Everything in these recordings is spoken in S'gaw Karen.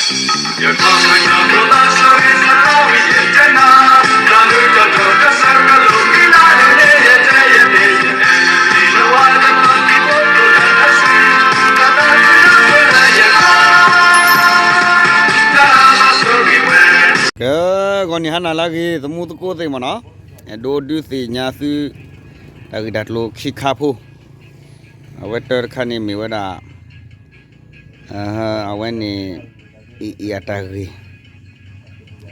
ကဲ, ဂီၤနံၤဟါနၤလၢအဂ့ၤ သမူသကိးသ့ၣ်မ့ၢ်နီၤ, အဲၣ်ဒိးဒုးသ့ၣ်ညါသု တၢ်ဂ့ၢ်တၢ်ကျိၤခံခါဖိ, အဝဲတၢတခါန့ၣ်မ့ၢ်ဝဲဒၣ် အဝဲန့ၣ် အ့ၣ်အ့ၣ်အတၢ်ဂ့ၢ်,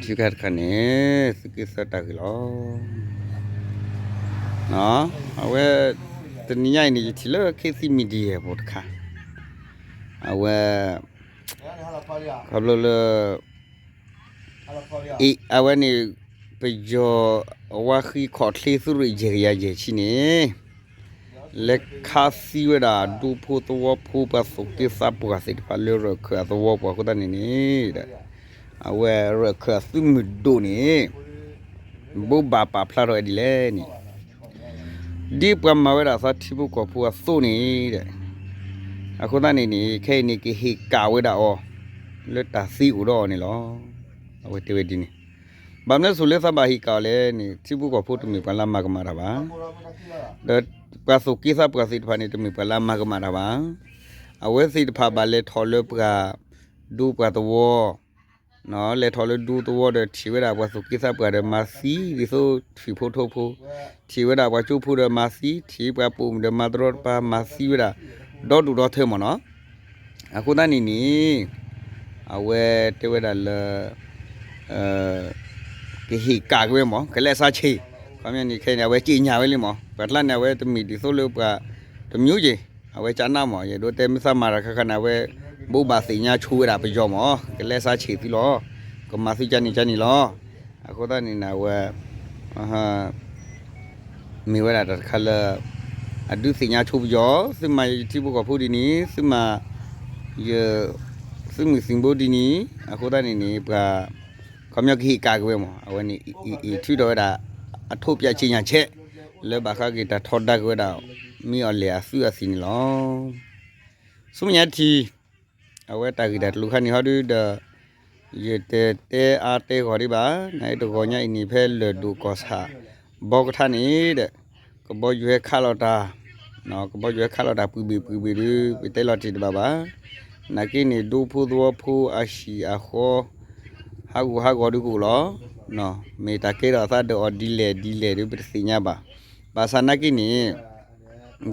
ခံခါတခါန့ၣ် သုးက့သၢတၢ်ဂ့ၢ်လီၤ. အဝဲ တနံၤညါအံၤန့ၣ် ယထံၣ်လၢ ခေတ်သစ် Media ဖိတခါ, အဝဲ ခီဖျိလၢ အဝဲန့ၣ် ပယီၤအဝါဃံခီၣ်ချ့သုးရ့ၣ်ယဲၢ်ကယၤယဲၢ်ဆံန့ၣ် လဲၤခးသံဝဲဒၣ်ဒူဖိသဝီဖိ ပှၤသူၣ်က့သးပှၢ်သ့ၣ်တဖၣ်လၢ ရၢၢ်ခၢၣ်အသဝီပူၤအဃိသတးန့ၣ်န့ၣ် အဝဲရၢၢ်ခၢၣ်အသုးမုၢ်ဒိၣ်န့ၣ် ဘိးဘၣ်ပာ်ဖျါထီၣ်ဝဲဒ်လဲၣ်န့ၣ် ဒ်ပှၤမၤဝဲဒၣ်သးထံဖိကီၢ်ဖိအသိးန့ၣ် အဃိသတးန့ၣ်န့ၣ် ခဲအံၤန့ၣ် ကဟ့ၣ်ကၣ်ဝဲဒၣ်အီၤ လၢတၢ်သံအိၣ်ဒီးအီၤန့ၣ်လီၤ. အဝဲတဲဝဲဒ်န့ၣ်, ဘၣ်မနုၤအသိးလၢသးဘၣ်ဟ့ၣ်ကၣ်အီၤလဲၣ်န့ၣ် ထံဖိကီၢ်ဖိတမ့ၢ်ပှၤလၢအမၤကမၣ်တၢ်ဘၣ်, ဒီးပှၤသူၣ်က့သးပှၢ်သ့ၣ်တဖၣ်န့ၣ် တမ့ၢ်ပှၤလၢအမၤကမၣ်တၢ်ဘၣ်. အဝဲသ့ၣ်တဖၣ်ဘၣ်လဲၤထီၣ်လၢပှၤဒူပှၤသဝီ လဲၤထီၣ်လၢဒူသဝီဒီးထံၣ်ဝဲဒၣ်ပှၤသူၣ်က့သးပှၢ်ဒီးမၤသံ ဒ်သိးထွံၣ်ဖိထိဖိ, ထံၣ်ဝဲဒၣ်ပှၤကၠိဖိဒီးမၤသံ, ထံၣ်ပှၤပိာ်မုၣ်ဒီးမၤတရီတပါမၤသံဝဲဒၣ် ဒီဒူၣ်ဒီထၢမ့ၢ်နီၤ. အဃိသတးန့ၣ်န့ၣ် အဝဲတဲဝဲဒၣ်လၢ ကဟ့ၣ်ကၣ်က့ၤဝဲမး ကလဲၤစးဆံး, ခီပညီန့ၣ် ခဲအံၤန့ၣ် အဝဲက့ညါဝဲလံမး ပှၤကျါန့ၣ် အဝဲတမ့ၢ်ဒ်သိးလၢပှၤတမံၤက့ၤ, အဝဲကနၣ်မး ယအဲၣ်ဒိးတဲမ့ၢ်သးမၤတၢ်ခါခါန့ၣ် အဝဲဘိးဘၣ်သ့ၣ်ညါဆိဝဲဒၣ်ပယီၤမး ကလဲၤစးဆံးသုလီၤ, ကမၤသုကန့ၣ်ကန့ၣ်လီၤ. အဃိသတးန့ၣ်န့ၣ် အဝဲ မ့ၢ်ဝဲဒၣ်တၢ်တခါလၢ အဒုးသ့ၣ်ညါဆိပယီၤ သုမၤယထံဖိကီၢ်ဖိဒ်န့ၣ် သုမၤ ယ သုးမုၢ်သံၣ်ဘိဒ်န့ၣ် အဃိသတးန့ၣ်န့ၣ် ပှၤ ခီပညီကဟ့ၣ်ကၣ်က့ၤဝဲမး အဝဲန့ၣ် အံၤထုးထီၣ်ဝဲဒၣ် အထုတ်ပြန်ကြေညာချက် လၢဘၣ်ဃးက့ၤတၢ်ထီဒါက့ၤဝဲဒၣ် မ့ၢ်အီၤလဲၣ်အသုးအသံၣ်န့ၣ်လီၤ. ဆူမဲာ်ညါထံ အဝဲတၢ်ဂ့ၢ်တၢ်ကျိၤခါန့ၣ်ဟီဒုဒီး ယတတဲအါတဲဂီၤဒံးဘၣ်, နအံၤတဂီၤညါအံၤန့ၣ် ဖဲလၢၢ်ဒိၣ်ကီၢ်ဆၣ် ဘီကထါန့ၣ်ဒီး ကဘီယူၤဟဲခးလီၤတၢ် ကဘီယူၤဟဲခးလီၤတၢ်ပှံၤဘ့ၣ်ပှံၤဘ့ၣ်ဒီး ပတဲလီၤတံၢ်တဘၣ်ဘၣ်. နာ်က့န့ၣ် ဒူဖိသဝီဖိအဟံၣ်အဃီ ဟးဂူာ်ဟးဂီၤဒုကအိၣ်လီၤ. မ့ၢ်တၢ်ကဲထီၣ်အသးဒီးအီၤဒ်လဲၣ်ဒ်လဲၣ်ဒီး ပတသ့ၣ်ညါဘၣ်. ဘၣ်ဆၣ်နာ်က့န့ၣ်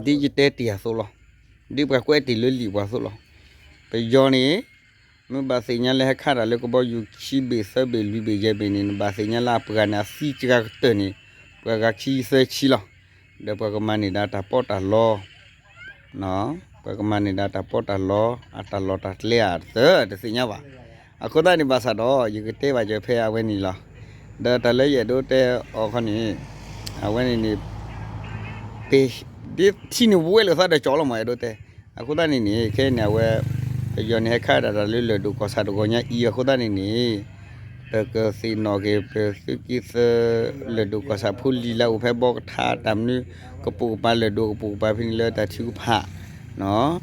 ဒ်ယတဲတ့ၢ်အသိးလီၤ. ဒ်ပှၤကွဲးတ့ၢ်လၢလံာ်ပှၤအသိးလီၤ. ပယီၤန့ၣ် မ့ၢ်ဘၣ်သ့ၣ်ညါလၢဟဲခးတၢ်လၢကဘီယူၤခံဘ့ၣ်သၢဘ့ၣ်လွံၢ်ဘ့ၣ်ယဲၢ်ဘ့ၣ်န့ၣ် နဘၣ်သ့ၣ်ညါလၢအပှၤန့ၣ် အသံစှၤကတၢၢ်န့ၣ် ပှၤဂၤခံသၢဆံလီၤ. ဒီးပှၤကမၤန့ၢ်ဒၣ်တၢ်ပီးတၢ်လီ ပှၤကမၤန့ၢ်ဒၣ်တၢ်ပီးတၢ်လီ အတၢ်လီၢ်တၢ်ကျဲဧါ တသ့ၣ်ညါဘၣ်. အဃိသတးန့ၣ်ဘၣ်ဆၣ်ဒီး ယကတဲဘၣ်ကၢၤဖဲအဝဲန့ၣ်လီၤ. ဒီးတၢ်လၢယအဲၣ်ဒိးတဲအီၤခီန့ၣ် အဝဲန့ၣ်န့ၣ် ပ ဒ်ထံန့ၣ်ဝဲလိာ်သးဒီးကၠီလီၤမး အဲၣ်ဒိးတဲ. အဃိသတးန့ၣ်န့ၣ် ခဲအံၤန့ၣ် အဝဲ ပယီၤန့ၣ်ဟဲခးဒၣ်တၢ်လၢလၢၢ်ဒိၣ်ကီၢ်ဆၣ်တဂီၤညါအံၤ အဃိသတးန့ၣ်န့ၣ် ပကသ့ၣ်နီၣ်က့ၤ ပသုးက့သၢ လၢၢ်ဒိၣ်ကီၢ်ဆၣ်ဖိလံၤလၢအအိၣ်ဖဲဘီကထါတၢ်မနုၤ ကပိာ်ကပၤလၢၢ်ဒိၣ်ကပိာ်ကပၤဖဲန့ၣ်လၢတၢ်ထုကဖၣ်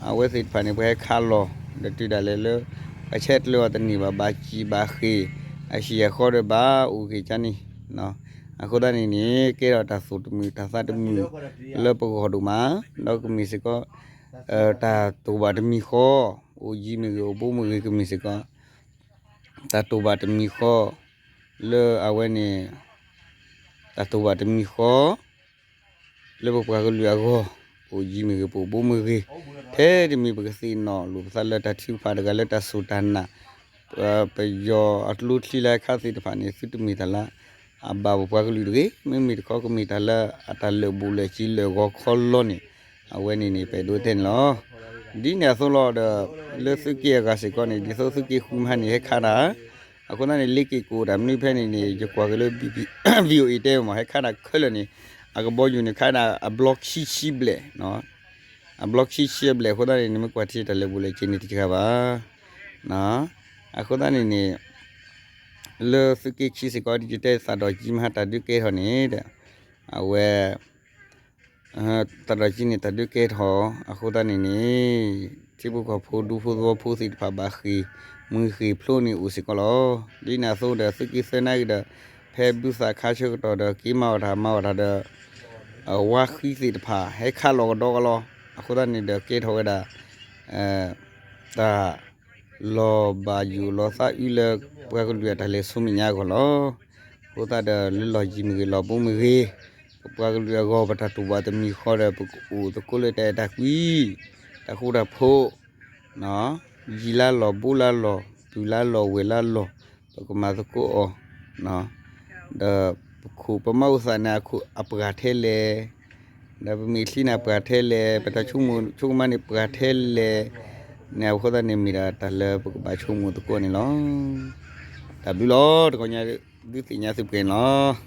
အဝဲသ့ၣ်တဖၣ်န့ၣ် ပှၤဟဲခးလီၤ ဒီးတုၤဒၣ်လဲာ်လၢ ပှၤဆဲးကျၢအီၤတန့ၢ်ဘၣ် ဘၣ်စံၣ်ဘၣ်ဃ့ၢ် အဟံၣ်အဃီဒီးဘၣ်အိၣ်က့ၤကန့ၣ် အဃိသတးန့ၣ်န့ၣ် ကဲထီၣ်တၢ်သူၣ်တမုာ်တၢ်သးတမုာ် လၢပဂီၢ်ဒိၣ်မး ဒီးကမ့ၢ်စ့ၢ်ကီး တၢ်တိာ်ဘၣ်တမံၤဃီ အိၣ်ယံၤမ့ၢ်ဂ့ၤ အိၣ်ဘူးမ့ၢ်ဂ့ၤ ကမ့ၢ်စ့ၢ်ကီး တၢ်တိာ်ဘၣ်တမံၤဃီ လၢအဝဲန့ၣ် တၢ်တိာ်ဘၣ်တမံၤဃီ လၢပပှၤကလုာ်အဂီၢ် ပအိၣ်ယံၤမ့ၢ်ဂ့ၤ ပအိၣ်ဘူးမ့ၢ်ဂ့ၤ ထဲတမံၤပကသ့ၣ်နီၣ်လိာ်ပသးလၢတၢ်ထုကဖၣ်တဂၤလၢတၢ်စူၢ်တၢ်နာ် ပယီၤအကျိချံလၢခါသ့ၣ်တဖၣ်န့ၣ် သုတမ့ၢ်တၢ်လၢ အဘၣ်ပပှၤကလုာ်တဂ့ၤ မ့မ့ၢ်တခီကမ့ၢ်တၢ်လၢအတၢ်လၢာ်ဘူၣ်လၢာ်စ့ၤလၢာ်ဂီၤခီလီၤန့ၣ် အဝဲန့ၣ်န့ၣ် ပအဲၣ်ဒိးတဲန့ၣ်လီၤ. ဒ်န့ၣ်အသိးလီၤဒီး လၢသုးက့အဂၤစ့ၢ်ကီးန့ၣ် ဒ်သိးသုးက့ဃုမဟါန့ၣ် ဟဲခးတၢ် အဃိသတးန့ၣ် လ့က့ၤကအိၣ်တၢ်မနုၤဖဲန့ၣ်န့ၣ် ယကွၢ်က့ၤလၢ VOA တဲဝဲမး ဟဲခးတၢ်ခဲလၢာ်န့ၣ် အကဘီယူၤန့ၣ် ခးဒၣ်အဘျီခံဆံဘျဲၣ် အဘျီခံဆံဘျဲၣ်အဃိသတးန့ၣ် နမ့ၢ်ကွၢ်ထံတၢ်လၢာ်ဘူၣ်လၢာ်စ့ၤန့ၣ်တစှၤဘၣ်. အဃိသတးန့ၣ်န့ၣ် လၢသုးက့ခံစ့ၢ်ကီး ဒ်ယတဲသးဒီးကံမဟါတၢ်ဒုးကဲထီၣ်န့ၣ်ဒီး အဝဲ သးဒီးကံန့ၣ်တၢ်ဒုးကဲထီၣ် အဃိသတးန့ၣ်န့ၣ် ထံဖိကီၢ်ဖိဒူဖိသဝီဖိသ့ၣ်တဖၣ်ဘၣ်ဃ့ၢ်မှံဟ့ၣ်ဖျိးန့ၣ်အိၣ်စ့ၢ်ကီးလီၤ. ဒ်န့ၣ်အသိးဒီး သုးက့သၢနၣ်ရံၣ်ဒီး ဖဲဘုသးခါဆၢကတီၢ်ဒီး က့ၤမၤအီၣ်တၢ်မၤအီၣ်တၢ်ဒီး ဝါဃံသ့ၣ်တဖၣ် ဟဲခးလီၤကဒီးကလီၤ. အဃိသတးန့ၣ်ဒီး ကဲထီၣ်ဝဲဒၣ် တၢ် လီၤဘၣ်ယိၣ်လီၤသးအုးလၢပှၤကလုာ်အတၢ်လဲၤဆူမဲာ်ညါအဂီၢ်လီၤ. အဃိသတးဒီး လၢလီၢ်ယံၤမ့ၢ်ဂ့ၤ လီၢ်ဘူးမ့ၢ်ဂ့ၤ, ပပှၤကလုာ်အဂီၢ် ပတၢ်တိာ်ဘၣ်တမံၤဃီဒီး ပကအိၣ်သကိးလၢတၢ်အဲၣ်တၢ်ကွံ, တၢ်ဃူတၢ်ဖိး, ယံၤလၢလီၢ် ဘူးလၢလီၢ် ပုၢ်လၢလီၢ် ဝဲၢ်လၢလီၢ် ပကမၤသကိးအီၤ ဒီးပခိၣ်ပမါအိၣ်သးန့ၣ် အခိၣ်အပှၤထဲလဲၣ်, ဒီးပမဲာ်ချံန့ၣ်အပှၤထဲလဲၣ်, ပတၢ်ဆိကမိၣ်ဆိကမးန့ၣ်ပှၤထဲလဲၣ်, န့ၣ်အဃိသတးန့ၣ်မ့ၢ်ဒၣ်တၢ်လၢပကဘၣ်ဆိကမိၣ်သကိးန့ၣ်လီၤ. တၢ်ဘျုးလီၤ တဂီၤညါ ဒုးသ့ၣ်ညါသုပှဲၤန့ၣ်လီၤ.